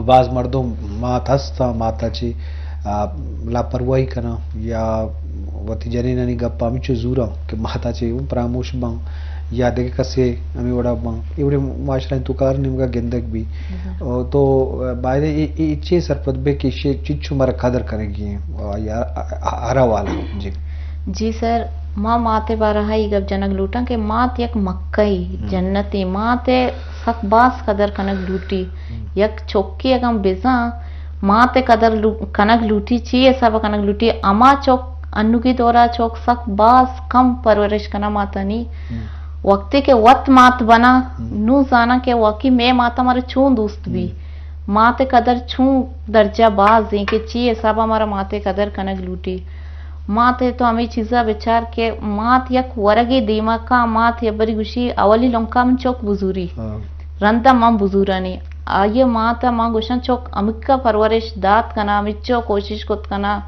باز مردم مات ہستاں، ماتا چہ، آ، لاپرواہی کناں یا وتی جنینانی گپ ہمینچو زوراں کہ ماتا چہ اوں پراموش باں یا دگہ کسے ہمے وڑا باں۔ اے وڑیں معاشرہ انت تو کار نیمگا گندگ بی۔ او تو، آ، باید اے، اے چے سرپد بے کہ ایشی چنچو مارا قدر کنگی ایں، آ، یا، آ، آ، ہر حوالہ۔ جی۔ جی سر، ما مات ءِ بارہ ءَ اے گپ جنگ لوٹاں کہ مات یک مکہ ای، ہم۔ جنت ای، مات ءِ سک باز قدر کنگ لوٹی۔ ہم۔ یک چکے اگاں بزاں مات ءِ قدر لو-، کنگ لوٹی، چی حساب ءَ کنگ لوٹی؟ ہما چک، انوگی دورا چک سک باز کم پرورش کناں ماتانی۔ ہم۔ وقتی کہ وت مات بناں، ہم۔ نوں زاناں کہ واقعی مئے مات ءَ مارا چون دوست بی۔ ہم۔ مات ءِ قدر چون درجہ باز ایں کہ چی حساب ءَ مارا مات ءِ قدر کنگ لوٹی۔ مات ءِ تو ہمے چیزا بچار کہ مات یک ورگے دیما کاں، مات یک بری گوشی، اولی لنکا من چک بزوری، ہاں۔ رندا من بزورانی۔ آئی ءَ مات ءَ من گوشاں چک ہمکا پرورش دات کناں، ہمچو کوشش کت کناں،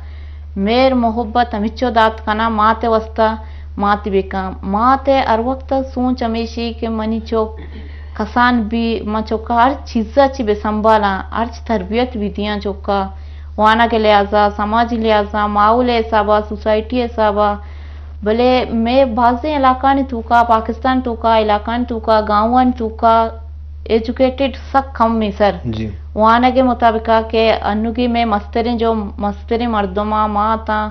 مہر محبت ہمچو دات کناں، مات ءِ واسطہ مات بکاں۔ مات ءِ ہر وقت سوچ ہمیشی کہ منی چک کسان بی، من چکا ہر چیزا چی بہ سنبھالاں، ہرچ تربیت بہ دیاں چکا۔ وانگ ءِ لحاظا، سماجی لحاظا، ماحول ءِ حسابا، سوسائٹی ءِ حسابا، بلے مئے بازیں علاقہانی توکا، پاکستان توکا، علاقہانی توکا، گاؤں توکا ایجوکیٹڈ سک کم ایں سر۔ جی۔ وانگ ءِ مطابقا کہ انوگی مئے مستریں جو مستریں مردماں، ماتاں،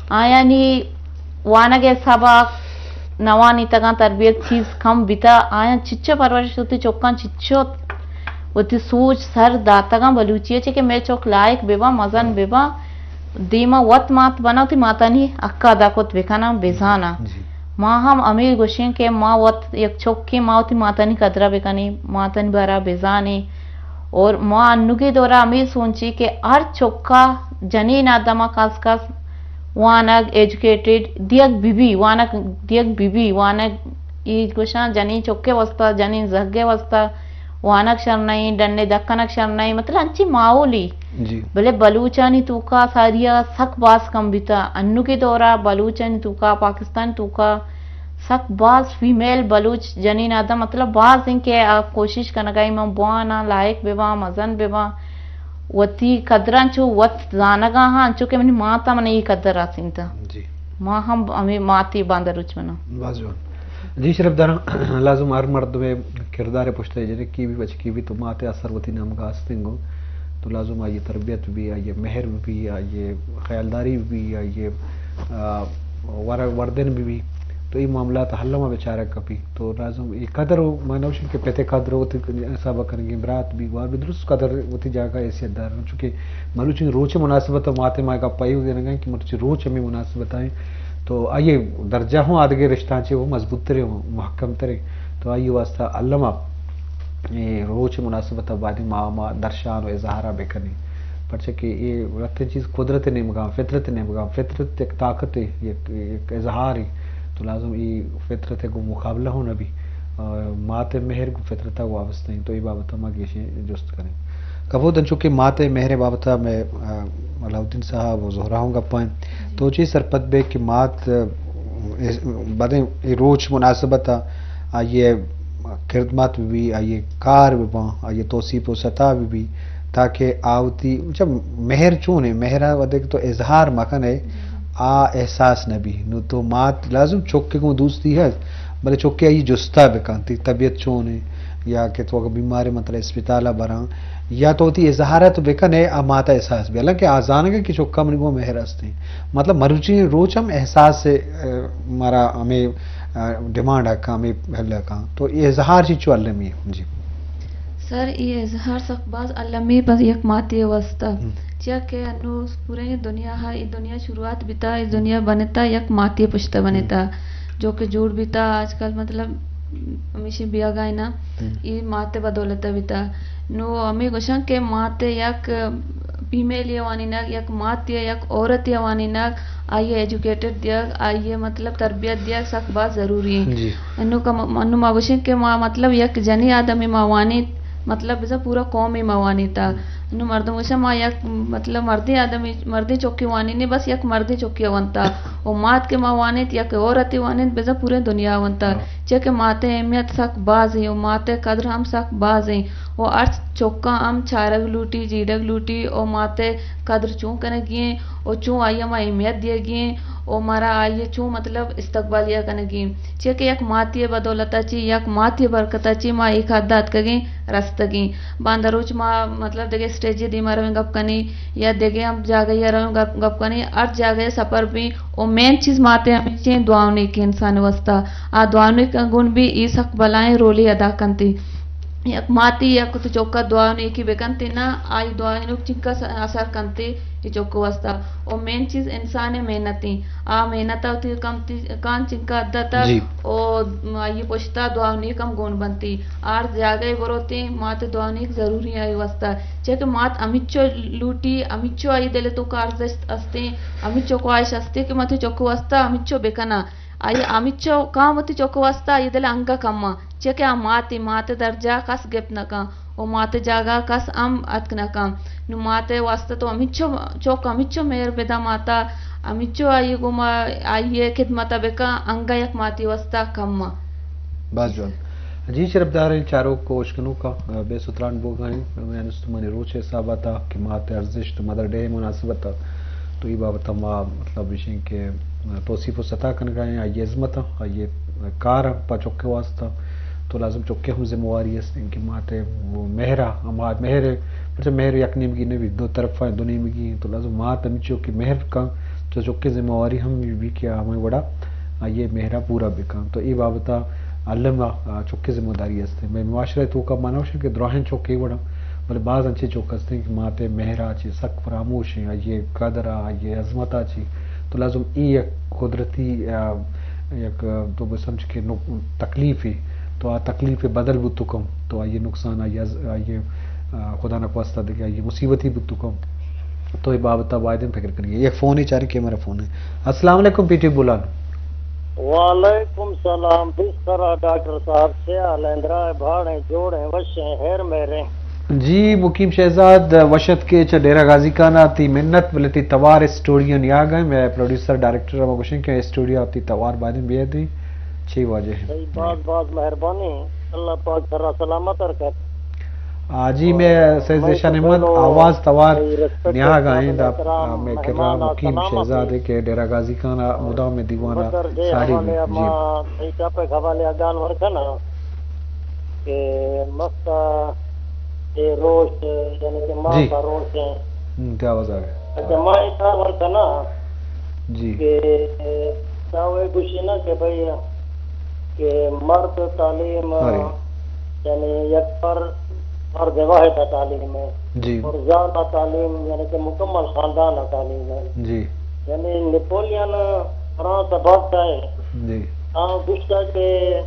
آیانی وانگ ءِ حسابا نوانیتگاں، تربیت چیز کم بیتا، آیاں چچو پرورش وتی چکاں چچو وتی سوچ سر داتگاں بلوچی ءَ چہ کہ مئے چک لائق بباں، مزن بباں، دیما وت مات بناں، وتی ماتانی حق ادا کت بکناں، بزاناں۔ جی۔ ما ہم ہمے گوشیں کہ ما وت یک چکیں، ما وتی ماتانی قدرا بکنیں، ماتانی بارا بزانیں۔ اور ما انوگی دورا ہمے سوچی کہ ہر چکا جنین آدما خاص خاص وانگ، ایجوکیٹڈ دیگ بہ بی، وانگ دیگ بہ بی، وانگ ای گوشاں جنین چکے واسطہ، جنین زہگے واسطہ وانگ شر نہ ایں، ڈنے دکنگ شر نہ ایں، مطلب انچیں ماحولے۔ جی۔ بلے بلوچانی توکا ساریا سک باز کم بیتا۔ انوگی دورا بلوچانی توکا، پاکستان توکا سک باز فیمیل بلوچ جنین آدم، مطلب باز ایں کہ آ کوشش کنگا ایں من بواناں، لائق بباں، مزن بباں، وتی قدراں چو وت زانگا ہاں، انچو کہ منی ماتا من ای قدر رسینتا۔ جی۔ ما ہم ہمے ماتی باندروچ بناں۔ باز جوان۔ جی شرف داراں، لازم ہر مردمے کردار پشت ءَ جنکی بی، بچکی بی، تو مات ءِ اثر وتی نیمگا ہستیں گوں۔ تو لازم آئی تربیت بی، آئی مہر بی، آئی خیالداری بی، آئی، آ، ور-، وردن بی بی۔ تو اے معاملات الما بچارگ کپی۔ تو لازم اے قدر و ما نوشن کہ پتے قدر وتی حساب کنگیں برات بی، گوار بی، درست قدر وتی جاگہ حیثیت دارن۔ چونکہ مروچی روچ مناسبت مات ما گپ پائی دینا کہ مروچی روچ ہمیں مناسبت آئیں۔ تو آئی درجہ ہوں آدگے رشتاں چے وہ مضبوط تریں، محکم تریں۔ تو آئی واسطہ الما اے روچ مناسبت ءَ باید ما، ما درشان و اظہار ءَ بکنیں۔ پرچہ کہ اے رتیں چیز قدرت نیمگاں، فطرت نیمگاں، فطرت یک طاقت ہے، یک، یک اظہار ہے۔ تو لازم اے فطرت ءَ گوں مقابلہ ہوں نبی۔ آ، مات ءِ مہر گوں فطرت ءَ وابستہ ہیں۔ تو اے بابت ءَ ما گیشیں جست کنیں۔ کبود انچو کہ مات ءِ مہر ءِ بابت ءَ میں، آ، علاؤالدین صاحب و زہرا ہوں گپائیں۔ تو چے سرپد بے کہ مات، آ، اس-، بدیں اے روچ مناسبت ءَ آئی ءِ خدمت بہ بی، آئی ءِ کار بہ باں، آئی ءِ توسیپ و ستا بہ بی، تاکہ آ وتی، اچھا، مہر چون ہے؟ مہر ءَ وھدے کہ تو اظہار مکن ئے، آ احساس نہ بی۔ نو تو مات لازم چکے گوں دوستی ہست، بلے چکے آئی جستا بکن، تئی طبیعت چون ہے، یا کہ تو اگر بیمار ہے، مطلب اسپتال ءَ براں، یا تو وتی اظہار ءَ تو بکن ئے، آ مات ءَ احساس بی۔ حالانکہ آ زانگ ءَ کہ چکا منی گوں مہر ہست ہیں۔ مطلب مروچی روچ ہم احساس، آ، مارا ہمیں، آ، ڈیمانڈ ءَ کاں، ہمیں پہلے کاں۔ تو اے اظہار چی چو المی ہے؟ جی۔ سر، اے اظہار سک باز المی پس یک ماتی واسطہ۔ ہم۔ چیا کہ انو پورے دنیا ہا، اے دنیا شروعات بیتا، اے دنیا بنتا یک ماتی پشت بنتا۔ ہم۔ جو کہ جوڑ بیتا آج کل، مطلب، ہمیشہ بیاگا ہے نا، ہم۔ اے مات بدولت بیتا۔ نو ہمیں گوشاں کہ مات یک فیمیل یہ وانینگ، یک مات یہ، یک عورت یہ وانینگ، آئی ایجوکیٹڈ دیگ، آئی مطلب تربیت دیگ سک باز ضروری ہے۔ جی۔ انو کا م-، انو ما گوشیں کہ ما مطلب یک جنی آدمی ما وانی، مطلب بزا پورا قوم ما وانی تا۔ ہم۔ نوں مردم گوشاں، ما یک، مطلب، مردیں آدمی، مردیں چکے وانینیں، بس یک مردیں چکے ونتا۔ و مات کہ ما وانیت، یک عورتے وانیت، بزاں پوریں دنیا ونتا۔ ہاں۔ چیا کہ مات ءِ اہمیت سک باز ایں و مات ءِ قدر ہم سک باز ایں۔ و ہر چکاں ہم چارگ لوٹی، جیڑگ لوٹی و مات ءِ قدر چون کنگی ایں و چون آئی ءَ ما اہمیت دیگی ایں و مارا آئی ءِ چون، مطلب، استقبالیہ کنگی ایں۔ چیا کہ یک ماتے ءِ بدولت ءَ چی، یک ماتے ءِ برکت ءَ چی ما اے کد ءَ اتکگیں، رستگیں۔ باندا روچ ما، مطلب، دگہ اسٹیجے دیما رویں گپ کنیں یا دگہ ہم جاگہے ءَ رویں گپ، گپ کنیں، ہر جاگہے ءَ سفر بیں، او مین چیز ماتے ہمیشیں دعا و نیکی انسان ءِ واسطہ۔ آ دعا و نیک گون بی، اے سک بلائیں رولے ادا کنتی۔ یک ماتی یک وتی چکا دعا و نیکی بکنتی نا، آئی دعا و نیک چنکا س-، اثر کنتی اے چک ءِ واسطہ۔ او مین چیز انسان ءِ محنت ایں۔ آ محنت ءَ وتی کم تی-، کان چنکا ادتا جی۔ او آئی پشتا دعا و نیک ہم گون بنتی۔ آر جاگہے بروتیں، مات دعا و نیک ضروری آئی واسطہ۔ چیا کہ مات ہمیچو لوٹی، ہمیچو آئی دل ءِ توکا ارزشت استیں، ہمیچو خواہش استیں کہ من وتی چک ءِ واسطہ ہمیچو بکناں۔ آئی ہمیچو کام وتی چک ءِ واسطہ آئی دل ءَ انگہ کماں۔ چیا کہ آ ماتے، مات ءِ درجہ کس گپت نہ کن و مات ءِ جاگہ کس ہم اتک نہ کن۔ نوں مات ءِ واسطہ تو ہمیچو چک، ہمیچو مہر بدا ماتا، ہمیچو آئی گوما، آئی ءِ خدمت ءَ بکن، انگہ یک ماتے واسطہ کم آں۔ باز جوان۔ جی شرپداریں چاروک و اشکنوکاں، بے ستران بوگا ایں، مئے انستمانی روچ ءِ حساب ءَ تا کہ مات ءِ ارزشت، مدر ڈے ءِ مناسبت ءَ، تو اے بابت ءَ ما، مطلب، ایشیں کہ توصیف و ستا کنگا ایں، آئی ءِ ہزمت ءَ، آئی ءِ کار ءَ پہ چک ءِ واسطہ۔ تو لازم چک ءِ ہم ذمہ واری است کہ مات ءِ مہر ءَ، ہما مہر ءَ، پرچہ مہر یک نیمگی نہ بیت، دو طرفا، دو نیمگی ایں۔ تو لازم مات ہمیچو کہ مہر کن، چو چک ءِ ذمہ واری ہم بی کہ ہمے وڑا آئی ءِ مہر ءَ پورا بکن۔ تو اے بابت ءَ الم ءَ چک ءِ ذمہ داری است۔ مئے معاشرہ ءِ توکا ما نہ گوشیں کہ دراہیں چک اے وڑا، بلے باز انچیں چک ہستیں کہ مات ءِ مہر ءَ چہ سک فراموش ایں، آئی ءِ قدر ءَ، آئی ءِ عظمت ءَ چہ۔ تو لازم اے یک قدرتی، آ، یک، آ، تو بہ سمجھ کہ نو-، تکلیفے، تو آ تکلیف بدل بوت کم، تو آئی ءِ نقصان، آئی ءِ از-، آئی ءِ، آ، خدا نخواستہ دگہ آئی ءِ مصیبتی بوت کم، تو اے بابت ءَ باید انت فکر کنگی۔ یک فونے چاریں کہ ہمارا فون ہے۔ السلام علیکم پی ٹی بولان۔ وعلیکم سلام، بستر ءَ ڈاکٹر صاحب، چے حال ایں؟ درائے بھاڑیں، جوڑیں، وشیں، ہیر میریں۔ جی مقیم شہزاد، وش اتکے چہ ڈیرہ غازی خان ءَ، تئی منت، بلے تئی توار اسٹوڈیو نیاگ ایں، مئے پروڈیوسر ڈائریکٹر ءَ ما گوشیں کہ اسٹوڈیو ءَ تئی توار باید ایں بیاد ایں، چے واجہ ایں؟ صحیح، باز باز مہربانی، اللہ پاک سرا سلامت رکھت۔ آ، جی، مئے سید ذیشان احمد، آواز توار نیاگ ءَ ایں، دا مئے کرا مقیم شہزاد ایں کہ ڈیرہ غازی خان ءَ مدام دیوان ءَ ساڑی بی۔ جی۔ تئی ٹاپک حوالے ءَ گال ورکناں کہ مست ءَ اے روش، یعنی کہ مات ءِ روش ایں۔ ہم، تئی آواز آ گئے۔ اچھا، ما اے گال ورکناں جی۔ کہ تو اے گوشی نا کہ بھئی کہ مرد تعلیم، ہاں۔ یعنی یک پر، فرد واحد ءَ تعلیم ایں۔ جی۔ اور زال ءَ تعلیم، یعنی کہ مکمل خاندان ءَ تعلیم ایں۔ جی۔ یعنی نپولین فرانس ءِ بادشاہ ایں۔ جی۔ آ گوشتا کہ،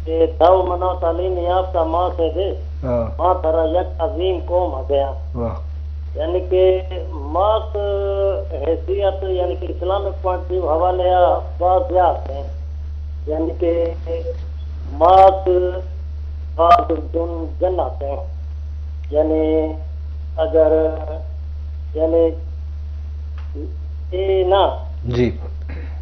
کہ تو منا تعلیم یافتہ مات ءَ دے، ہاں۔ ما ترا یک عظیم قوم ءَ دیاں۔ واہ۔ یعنی کہ مات حیثیت، یعنی کہ اسلامک پوائنٹ آف ویو حوالے ءَ باز زیات ایں۔ یعنی کہ مات باز جن-، جنت ایں۔ یعنی اگر، یعنی اے نا، جی۔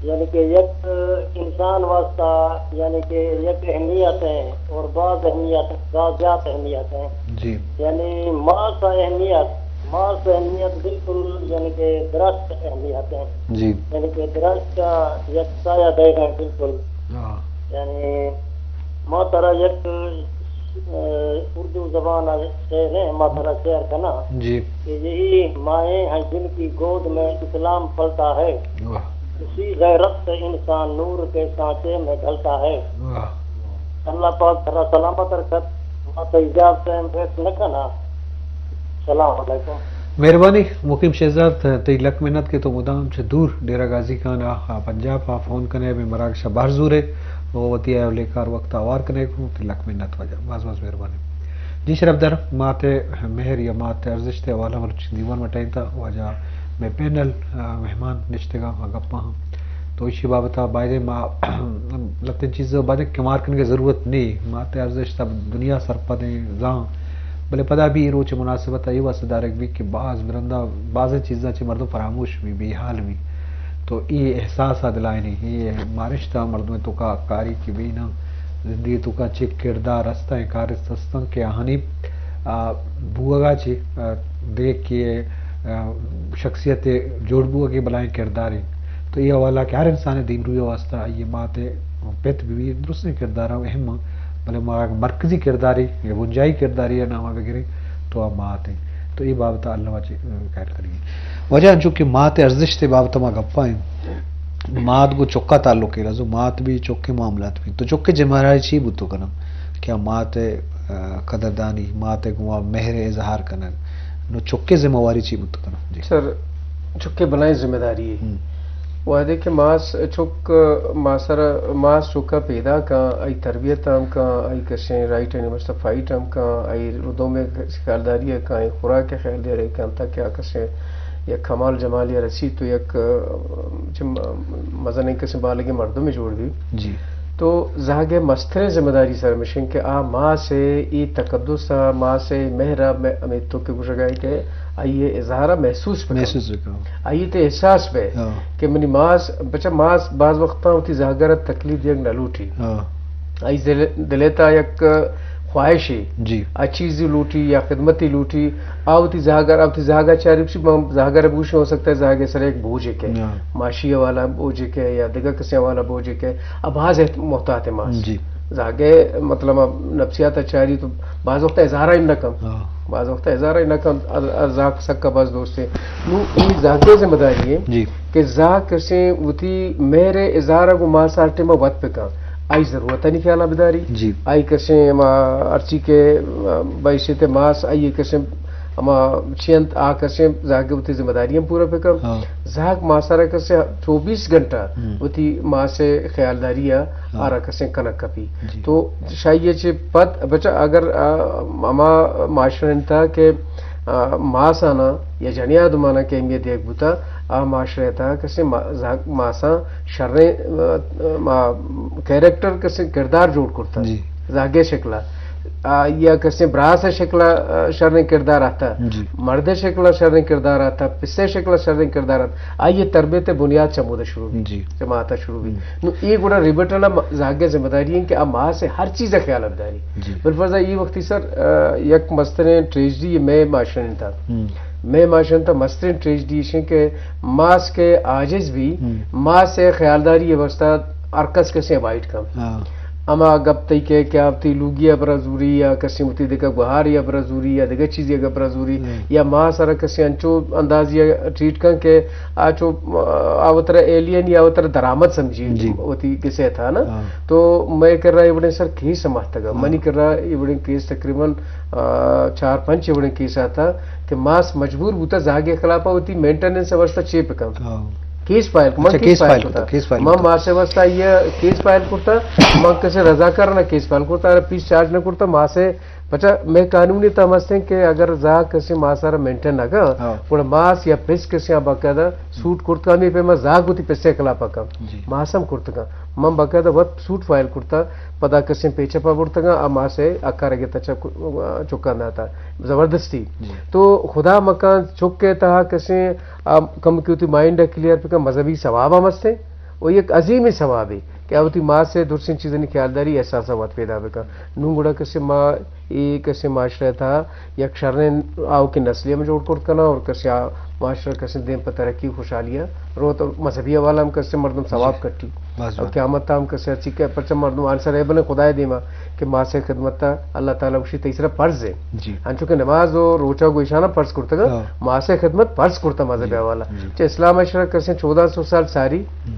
یعنی کہ یک انسان واسطہ، یعنی کہ یک اہمیت ایں اور باز اہمیت، باز زیات اہمیت ایں۔ جی۔ یعنی مات ءِ اہمیت، مات ءِ اہمیت بالکل، یعنی کہ درست اہمیت ایں۔ جی۔ یعنی کہ درست یک سایہ دئیگ ایں بالکل۔ ہاں۔ یعنی ما ترا یک، اے، اردو زبان ءَ شعر ایں، ما ترا شعر کناں۔ جی۔ کہ یہی مائیں ہیں جن کی گود میں اسلام پلتا ہے۔ واہ۔ اسی غیرت سے انسان نور کے سانچے میں ڈھلتا ہے۔ واہ۔ اللہ پاک ترا سلامت رکھت، ما تئی زیات ٹائم ویسٹ نہ کناں۔ السلام علیکم۔ مہربانی مقیم شہزاد، تئی لک منت کہ تو مدام چہ دور ڈیرہ غازی خان ءَ، آ، پنجاب ءَ فون کنے، مئے مراگش ءَ بہر زورے، و وتی اہل کار وقت ءَ ہوار کنے، تئی لک منت واجہ، باز باز مہربانی۔ جی شرفدار، مات ءِ مہر یا مات ءِ ارزشت ءِ حوالہ مروچی دیوان مٹائینتا، واجہ مئے پینل، آ، مہمان نشتگاں، آ، گپاں ہم۔ تو ایشی بابت ءَ بایدیں ما لتیں چیز بایدیں کمار کنگ ءِ ضرورت نی۔ مات ءِ ارزشت ءَ دنیا سرپدیں زان۔ بلے پدا بھی اے روچ ءِ مناسبت ءَ اے واسطہ دارگ بیت کہ باز برندا بازیں چیزاں چہ مردم فراموش بی، بے حال بی۔ تو اے احساس ءَ دلائینی، اے مارشت ءَ مردم ءِ توکا کاری کہ بی نہ، زندگی ءِ توکا چہ کردار استاں، کارست استاں کہ آہانی، آ، بوگ ءَ چہ، آ، دگہ کہ، آ، شخصیت ءِ جوڑ بوگ ءِ بلائیں کردارے۔ تو اے حوالہ کہ ہر انسان ءِ دیمروی ءِ واسطہ آئی ءِ مات ءِ پت بہ بی، درستیں کردار ءَ اہم آں، بلے ما اگاں مرکزی کردارے یا بنجاہی کردارے ءِ نام ءَ بگریں تو آ مات ایں۔ تو اے بابت ءَ الم ءَ چہ خیر کنگی۔ واجہ انچو کہ مات ءِ ارزشت ءِ بابت ءَ ما گپ ءَ ایں، مات گوں چک ءَ تعلق ایں، لہذو مات بھی چک ءِ معاملات بھی۔ تو چک ءِ ذمہ داری چی بوت کناں کہ آ مات ءِ، آ، قدردانی، مات ءِ گوں آ مہر ءِ اظہار کنگ، نو چک ءِ ذمہ واری چی بوت کناں؟ جی۔ سر، چک ءِ بلائیں ذمہ داری ہے۔ ہم۔ وہدے کہ ماس چک ماسر، ماس چک ءَ پیدا کن، آئی تربیت ہم کن، آئی کسیں رائٹ اینڈ مسٹر فائٹ ہم کن، آئی ردوم ءِ خیالداری ءَ کن، آئی خوراک ءِ خیالداری ءَ کن، تاکہ آ کسیں یک کمال جمالے ءَ رسیت تو یک، چہ م-، مزنیں کسیں بالگیں مردمے جوڑ بی۔ جی۔ تو زہگ ءِ مستریں ذمہ داری سر مشن کہ آ ماس ءِ اے تقدس ءَ، ماس ءِ مہر ءَ، مہ-، ہمے تو کہ گوشگ ءَ ئے کہ آئی ءِ اظہار ءَ محسوس بکن۔ محسوس بکن۔ آئی ءَ تہ احساس بہ ہاں۔ کہ منی ماس، بچہ ماس باز وقتاں وتی زہگ ءَ را تکلیف دیگ نہ لوٹی۔ ہاں۔ آئی دل، دل ءِ تہا یک خواہشے، جی۔ آ چیزے لوٹی یا خدمتے لوٹی، آ وتی زہگ ءَ، آ وتی زہگ ءَ چاری بشی، ما زہگ ءَ را بوشی ہو سکتا ہے زہگ ءِ سر یک بوجھے کہ ہاں۔ معاشی حوالہ بوجھے کہ یا دگہ کسے حوالہ بوجھے کہ آ باز احت-، محتاط ہے ماس۔ جی۔ زہگ ءِ مطلب نفسیات ءَ چاری تو باز وقت اظہار ہی نہ کن۔ ہاں۔ باز وقت اظہار ہی نہ کن، ار-، ار زہگ سکا باز دوست ہے۔ نو اے زہگ ءِ ذمہ داری ہے جی۔ کہ زہگ کسیں وتی مہر ءِ اظہار ءَ گوں ماس ءَ ہر ٹائم ءَ وت بکن۔ آئی ضرورتانی خیال ءَ بداری۔ جی۔ آئی کسیں ہما ہرچی کہ، آ، بحیثیت ماس آئی کسیں ہما چی انت آ کسیں زہگ وتی ذمہ داری ہم پورا بکن۔ ہاں۔ زہگ ماس ءَ را کسیں چوبیس گھنٹہ ہم۔ وتی ماس ءِ خیالداری ءَ ہاں۔ آ را کسیں کنگ کپی۔ جی۔ تو شاہی ءَ چہ پد بچہ اگر، آ، ہما معاشرہ انت کہ، آ، ماس آناں یا جنی آدماناں کہ اہمیت دیگ بوتا، آ معاشرہ ءِ تہا کسے ما-، زا-، ماساں شریں، آ، ما-، کیریکٹر کسے کردار جوڑ کرتا۔ جی۔ زاگے شکلا۔ آ، یا کسے براس شکلا، آ، شریں کردار آتا۔ جی۔ مرد شکلا شریں کردار آتا، پسے شکلا شریں کردار آتا۔ آئی تربیت بنیاد چمودا شروع بی۔ جی۔ جماعت شروع بی۔ ہم۔ نو اے گڑا ریبٹ ءَ م-، زاگ ءِ ذمہ داری انت کہ آ ماس ءِ ہر چیز ءِ خیال ءَ بداری۔ جی۔ بالفرض اے وقتی سر، آ، یک مستریں ٹریجڈی مئے معاشرہ انت۔ ہم۔ مئے معاشرہ انت مستریں ٹریجڈی ایش انت کہ ماس کہ عاجز بی، ہم۔ ماس ءِ خیالداری ءِ واسطہ ہر کس کسے اوائڈ کن۔ ہاں۔ ہما گپ تئی کہ، کہ آ وتی لوگی ءَ برا زوری یا کسے وتی دگہ گوہارے ءَ برا زوری یا دگہ چیزے ءَ برا زوری ہم۔ یا ماس ءَ را کسے انچو اندازے ءَ ٹریٹ کن کہ آ چو، آ، وترا ایلین یا وترا درآمد سمجھی جی۔ وتی کسے تھا نا۔ ہاں۔ تو مئے کرا اے وڑیں سر کیس ہم آتگا۔ ہاں۔ منی کرا اے وڑیں کیس تقریباً، آ، چار پنچ اے وڑیں کیس آتا کہ ماس مجبور بوتا زاگے خلاف وتی مینٹیننس واسطہ چے بکن۔ ہاں۔ کیس فائل، من اچھا، کیس کیس فائل فائل کرتا۔ کرتا، کیس فائل من کرتا۔ ماس واسطہ یہ کیس فائل کرتا، من کسے رضاکار نہ کیس فائل کرتا، اور پیس چارج نہ کرتا، ماسے پچا مئے قانون ءِ تہا ہم است انت کہ اگر زاگ کسے ماس ءَ را مینٹین نہ کن، ہاں۔ گڑا ماس یا پس کسے آ باقاعدہ سوٹ کرت کن، ہمے پیما زاگ وتی پس ءِ خلاف ءَ کن۔ جی۔ ماس ہم کرت کن۔ من باقاعدہ وت سوٹ فائل کرتا، پدا کسے پیچ ءَ پہ برتگاں، آ ماس ءِ اکارگے تچا چکان داتا۔ زبردستی۔ جی۔ تو خدا مکان چک ءِ تہا کسے آ کمکے وتی مائنڈ ءَ کلیئر بکن، مذہبی ثواب ہم است انت۔ و یک عظیمیں ثوابے کہ آ وتی ماس ءِ درستیں چیزانی خیالداری احساس ءَ وت پیدا بکن۔ نوں گڑا کسے ما اے کسے معاشرہ ءِ تہا یک شریں آؤکیں نسلے ہم جوڑ کرت کناں اور کسے آ معاشرہ کسے دیم پہ ترقی و خوشحالی ءَ روت اور مذہبی حوالہ ہم کسے مردم ثواب جی۔ کٹی۔ بس اور بس۔ قیامت ءَ ہم کسے ہرچی کہ پرچہ مردم آنسر ہے بلے خدائے دیما کہ ماس ءِ خدمت ءَ اللہ تعالیٰ گوشی تئی سرا فرض ہے۔ جی۔ انچو کہ نماز و روچہ گو ایشانا فرض کرتگا، ہاں۔ ماس ءِ خدمت فرض کرتا مذہب جی۔ حوالہ۔ جی۔ چہ اسلام ءَ شرا کسے چودہ سو سال ساری ہم۔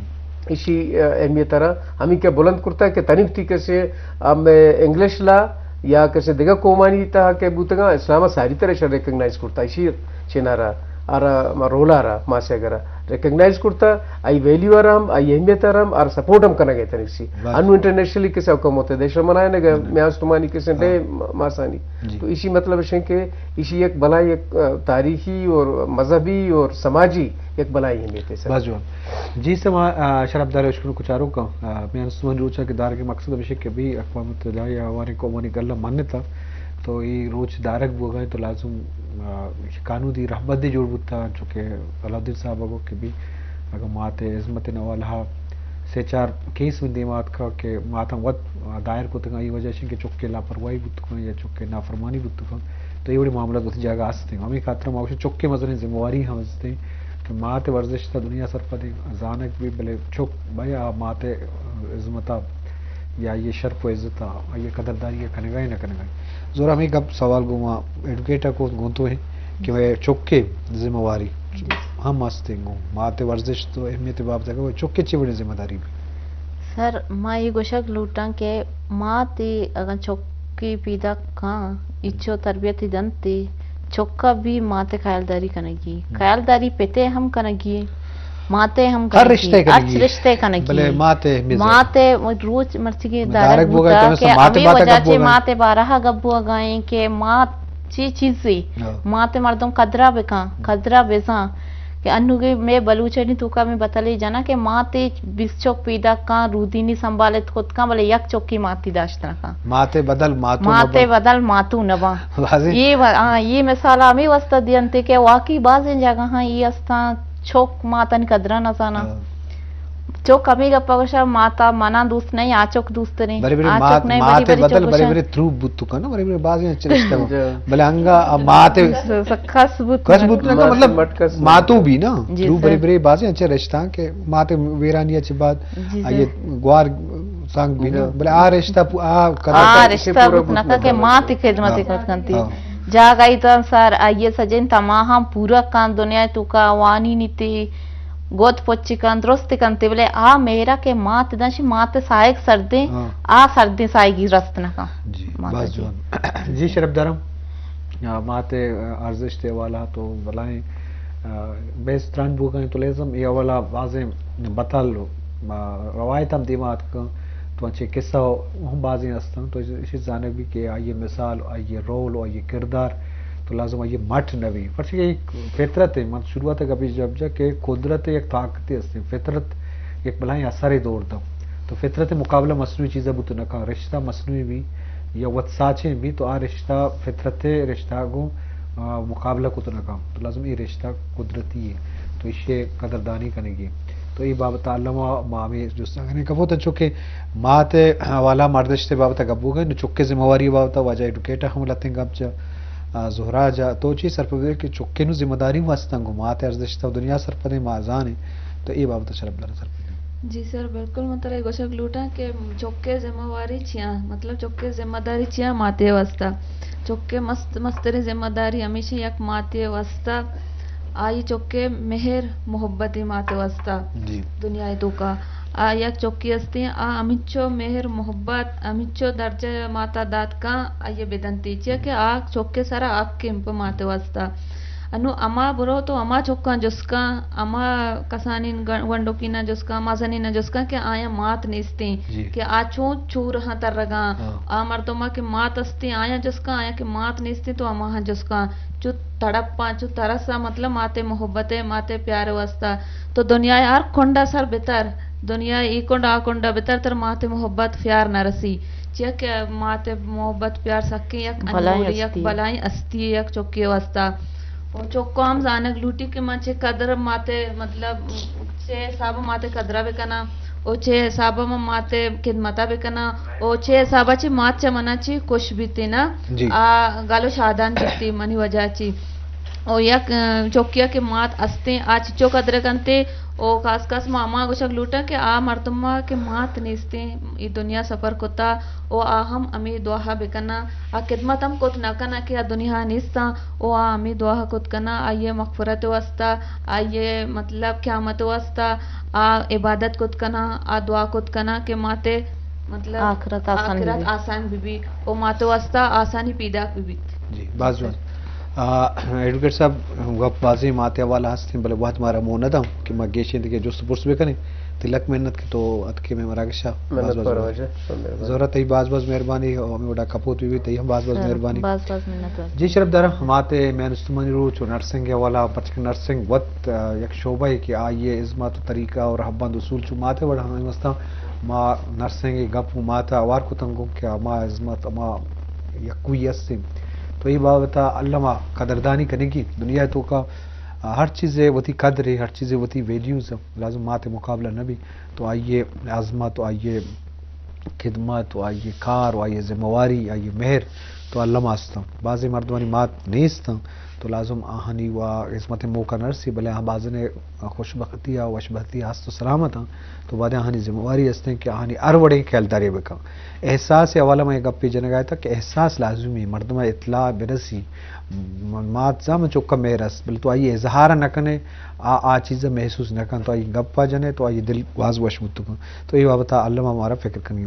ایشی، آ، اہمیت ءَ را ہمیں کہ بلند کرتا کہ تنی وتی کسے ہم انگلش لا یا کسے دگہ قومانی تہا کہ بوتگا، اسلام ءَ ساری طرح شر ریکگنائز کرتا۔ ایشی چینا را، آرا ما رولا را، ماسے گرا ریکگنائز کرتا، آئی ویلیو ءَ را ہم، آئی اہمیت ءَ را ہم، آر سپورٹ ہم کنگ ءَ تنی سی۔ بس۔ انو انٹرنیشنلی کسے اقوام متحدہ شر منائے نگا، ہم۔ میاں استمانی کسے ہاں۔ ڈے ماسانی۔ جی۔ تو ایشی مطلب ہے کہ ایشی یک بلائی، یک، آ، تاریخی اور مذہبی اور سماجی یک بلائی اہمیت ہے سر۔ بس جوان۔ جی سما، آ، شرف دار اشکنو کچارو کا، آ، میاں استمانی روچا کہ دار کے مقصد ہمیشہ کہ بھی اقوام متحدہ یا ہماری قومانی گل منتا تو اے روچ دارگ بوگا انت، تو لازم، آ، قانودی رہبندے جوڑ بوتا، چونکہ علاؤالدین صاحب ءَ گو کہ بی اگاں مات ءِ ہزمت ءِ حوالہ ءَ سے چار کیس من دیما اتکا کہ ماتاں وت دائر کتگاں، اے وجہ اش کہ چک ءِ لاپرواہی بوتگاں یا چک ءِ نافرمانی بوتگاں، تو اے وڑیں معاملات وتی جاگہ است انت۔ ہمے خاطر ما گوشیں چک ءِ مزنیں ذمہ واری ہم است انت کہ مات ءِ ورزشت ءَ دنیا سرپدیں، زانگ بی، بلے چک بیا مات ءِ ہزمت ءَ یا آئی ءِ شرپ و عزت ءَ، آئی ءِ قدردانی ءَ کنگا یا نہ کنگا۔ زورا ہمے گپ سوال گوں ما ایڈوکیٹ ءَ کت گوں تو ہیں کہ وہ چک ءِ ذمہ واری ہم است انت گوں مات ءِ ورزشت و اہمیت ءِ بابت ءَ کہ وہ چک ءِ چی وڑیں ذمہ داری بی؟ سر، ما اے گوشگ لوٹاں کہ مات ءَ اگاں چکے پیداک کاں، اچو تربیتی دنت، چکا بھی مات ءِ خیالداری کنگی۔ ہم۔ خیالداری پتے ہم کنگی، ماتے ہم ہر کنگی، رشتے ہر کنگی۔ رشتے کنگی۔ بلے ماتے ہمیں ماتے روچ مرچگی دارگ دارگ بوگا بوتا کہ کہ ہمیں ماتے ہمیں باتا وجہ گپ چے بوگا۔ ماتے بارہا گپ بوگا ایں کہ مات چی چیزی، ہاں۔ ماتے مردم قدرا بکاں، ہم۔ قدرا بزاں۔ کہ انوگے میں بلوچانی توکا میں بتلے جنا کہ ماتے بیست چوک پیدا کاں، رودینی سنبھالت خود کاں، بلے یک چوکی ماتی داشت نہ کاں۔ ماتے بدل ماتو ماتے نباں۔ بدل ماتو نباں۔ واضح۔ یہ و-، ہاں، یہ مثال ہمیں واسطہ دینتے کہ واقعی بعض جگہ ہاں یہ استاں چوک ماتانی قدرہ نہ زانا۔ ہاں۔ چوک ہمیں گپا گوشا ماتا منا دوست نہیں، آ چوک دوست نہیں۔ بری بری آ مات، چوک نہیں، بری ماتے بری بدل چوک بری گوشا۔ بری تروپ بوتو کنا، بری بری بازی اچھے رشتہ ہو۔ جی۔ بلے انگا اب ماتے س-، س-، کس بوت کس نہ۔ بوت نہ، مات-، مطلب مٹ کس ماتو بھی نا، جی تروپ سر۔ بری بری بازی اچھے رشتہ کہ ماتے ویرانی اچھے بعد جی سر۔ آئیے گوار سانگ بھی نا، جی۔ بلے آ رشتہ پو-، آ کرا آ رشتہ رشتہ پورا بوت بوت نہ نہ کہ کرا۔ ماتی خدمت ہاں۔ خدمت کنتی۔ ہاں۔ جاگائی تو سر آئیے سجن تماہاں پورا کان دنیا توکا وانی نیتی۔ گوت پچی کن، درست کنتے، بلے آ مہرا کہ مات دنش، مات سائگ سردیں، ہاں۔ آ سردیں سائگی رست نہ کن۔ جی، مات باز جی۔ جوان۔ جی، شرپ دارم۔ آ، مات ارزشت حوالہ تو بلائیں، آ، بیس تران بوگا ہیں تو لازم یہ حوالہ بازیں بتل، آ، روایت ہم دیما اتکن تو انچے قصہ ہم بازیں ہستن تو اسی زانگ بھی کہ آئیے مثال، آئیے رول، آئیے کردار تو لازم آئیے مٹ نہ بھی۔ پرچہ کہ ایک فطرت ہے، من شروعات کا بھی جب جا کہ قدرت یک طاقت است، فطرت یک بلائیں اثر دور دا۔ تو فطرت مقابلہ مصنوعی چیزا بوت نہ کن، رشتہ مصنوعی بھی یا وت ساچیں بھی تو آ رشتہ فطرت رشتہ گوں، آ، مقابلہ کت نہ کن۔ تو لازم یہ رشتہ قدرتی ہے۔ تو اسے قدردانی کنگی۔ تو یہ بابت علامہ ما ہمیں جستاں کنیں کپوت چونکہ مات حوالہ مردشت بابت گپ بوگے، نو چکے ذمہ واری بابت واجہ ایڈوکیٹ ہم لتیں گپ جا، آ، زہرا جا، تو چی سرپد کہ چکے نو ذمہ داری واسطہ گوں مات ارزشت دنیا سرپدیں ما زانیں، تو اے بابت شرپ دار سرپد۔ جی سر، بالکل من ترا گوشگ لوٹاں کہ چکے ذمہ واری چیاں، مطلب چکے ذمہ داری چیاں ماتے واسطہ۔ چکے مست، مستریں ذمہ داری ہمیشہ یک ماتے واسطہ آئی چکے مہر محبت ماتے واسطہ جی۔ دنیا توکا۔ آ یک چکی استیں، آ ہمینچو مہر محبت، ہمینچو درجہ ماتا دات کن، آئیے بدنتی۔ چیا کہ آ چکے سرا حق ایں پہ ماتے واسطہ۔ انو اما برو تو اما چکاں جسکاں، اما کسانین گن-، گونڈوکیناں جسکاں، مزنیناں جسکاں کہ آیاں مات نیستیں، جی۔ کہ آ چون چورہاں ترگاں، ہاں۔ آ مردماں کہ مات استیں، آیاں جسکاں، آیاں کہ مات نیستیں تو اماہاں جسکاں۔ چو تڑپاں، چو ترساں، مطلب ماتے محبت ء، ماتے پیار ء واسطہ۔ تو دنیا ء ہر کنڈا سر بتر، دنیا ء ای کنڈ آ کنڈا بتر، تر ماتے محبت پیار نہ رسی۔ چیا کہ ماتے محبت پیار سکیں یک بلائیں انمولی، یک ہستی۔ بلائیں ہستی، یک چکے واسطہ۔ او چکو ہم زانگ لوٹی کہ من چے قدر ماتے، مطلب، چے حساب ماتے قدرہ بکناں۔ او چے حسابا من ماتے خدمتا بکناں، او چے حسابا چے مات چہ منا چے خوش بیتیں نا، جی۔ آ گل و شادان بیتیں منی وجہ چے۔ او یک، ا، چکیا کہ مات استیں، آ چچو قدر کنتے، او خاص خاص ما ہما گوشگ لوٹاں کہ آ مردما کہ مات نیستیں، ای دنیا سفر کتا، او آ ہم ہمے دعا بکناں، آ خدمت ہم کت نہ کناں کہ آ دنیا نیستاں، او آ ہمے دعا کت کناں، آئی مغفرت واسطہ، آئی مطلب قیامت واسطہ، آ عبادت کت کناں، آ دعا کت کناں کہ ماتے مطلب آخرت آسان آخرت ببی۔ آسان ببی، او ماتے واسطہ آسانی پیداک ببیت۔ جی، باز جوان۔ آ، ایڈوکیٹ صاحب، گپ بازیں ماتے حوالہ ہستیں، بلے وہد مارا مو نہ داں کہ ما گیشیں دگہ جست پرس بکنیں۔ تئی لک محنت کہ تو اتکے مئے مراگشا۔ باز منت باز وار مہربانی۔ واجہ، منت وار۔ زہرا تئی باز باز مہربانی، او ہمیں وڑا کپوت بی بی، تئی ہم باز باز سر، مہربانی۔ باز باز منت وار۔ جی شرپ دارا، ماتے مئے استمانی روچ و نرسنگ حوالہ، پرچہ کہ نرسنگ وت، آ، یک شعبہ ہے کہ آئیے ہزمت و طریقہ و رہبند اصول چو ماتے وڑا ہمیں واسطہ ما نرسنگ گپ و ماتا اوار کتنگوں کہ ہما ہزمت، ہما یکوئی است۔ تو اے بابت ءَ الم ءَ قدردانی کنگی۔ دنیا ءِ توکا ہر چیزے وتی قدر ہے، ہر چیزے وتی ویلیوز ہے۔ لازم مات ءِ مقابلہ نہ بی۔ تو آئی ءِ عظمت، تو آئی ءِ خدمت، تو آئی ءِ کار، تو آئی ءِ ذمہ واری، آئی ءِ مہر تو الم ءَ است۔ بعضی مردمانی مات نیست، تو لازم آہانی وا خدمت ءِ موقع نہ رسی، بلے آ بازن ءِ خوشبختی ءُ وشبختی ءَ ہست ءُ سلامت انت۔ تو بعد آہانی ذمہ واری است کہ آہانی ہر وڑیں خیالداری بکن۔ احساس ءِ حوالہ ءَ من یک گپے جنگ ءَ اتاں کہ احساس لازمی، مردم ءَ اطلاع برسی۔ م-، مات زان من چکا مہر است، بلے تو آئی اظہار نہ کنے، آ، آ چیز محسوس نہ کن، تو آئی گپ ءَ جنے، تو آئی دل باز وش بوت کن۔ تو اے بابت ءَ الم ءَ مارا فکر کنگی۔